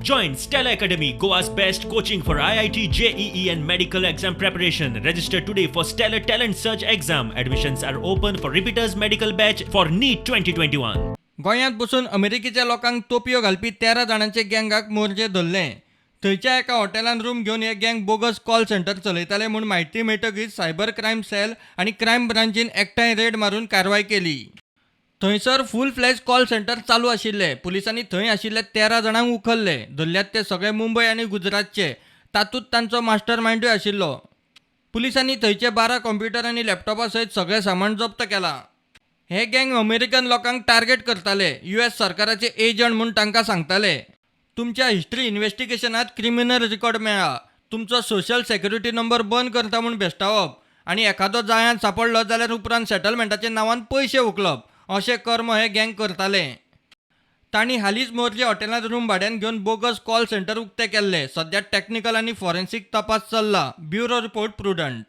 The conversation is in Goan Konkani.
Join Stellar Academy, Goa's best coaching for IIT, JEE, and medical exam preparation. Register today for Stellar Talent Search exam. Admissions are open for repeaters medical batch for NEET 2021. गोंयांत बसून अमेरिकेच्या लोकांक तोपयो घालपी 13 जाणांचे गँगाक मोरजे धरलें. थंयच्या एका हॉटेलांत रूम घेवन हे गँग बोगस कॉल सेंटर चलयताले म्हूण म्हायती मेळटकीच सायबर क्रायम सेल आनी क्रायम ब्रांचीन एकठांय रेड मारून कारवाय केली. थंयसर फूल फ्लॅज कॉल सेंटर चालू आशिल्ले. पुलिसांनी थंय आशिल्ल्या 13 जाणांक उखल्ले. धरल्यात ते सगळे मुंबय आनी गुजरातचे. तातूंत तांचो मास्टर मायंडूय आशिल्लो. पुलिसांनी थंयचे 12 कंप्युटर आनी लॅपटॉपा सयत सगळें सामान जप्त केलां. हे गँग अमेरिकन लोकांक टार्गेट करताले. यूएस सरकाराचे एजंट म्हूण तांकां सांगताले. तुमच्या हिस्ट्री इन्व्हेस्टिगेशनात क्रिमिनल रिकॉर्ड मेळ्ळा, तुमचो सोशल सेक्युरिटी नंबर बंद करता म्हूण भेश्टावप आनी एखादो जायांत सांपडलो जाल्यार उपरांत सेटलमेंटाच्या नांवान पयशे उखलप अशें कर्म हे गँग करताले. तांणी हालींच मोरजे हॉटेलांत रूम भाड्यान घेवन बोगस कॉल सेंटर उक्तें केल्लें. सध्या टॅक्निकल आनी फॉरेन्सीक तपास चल्ला. Bureau report, Prudent.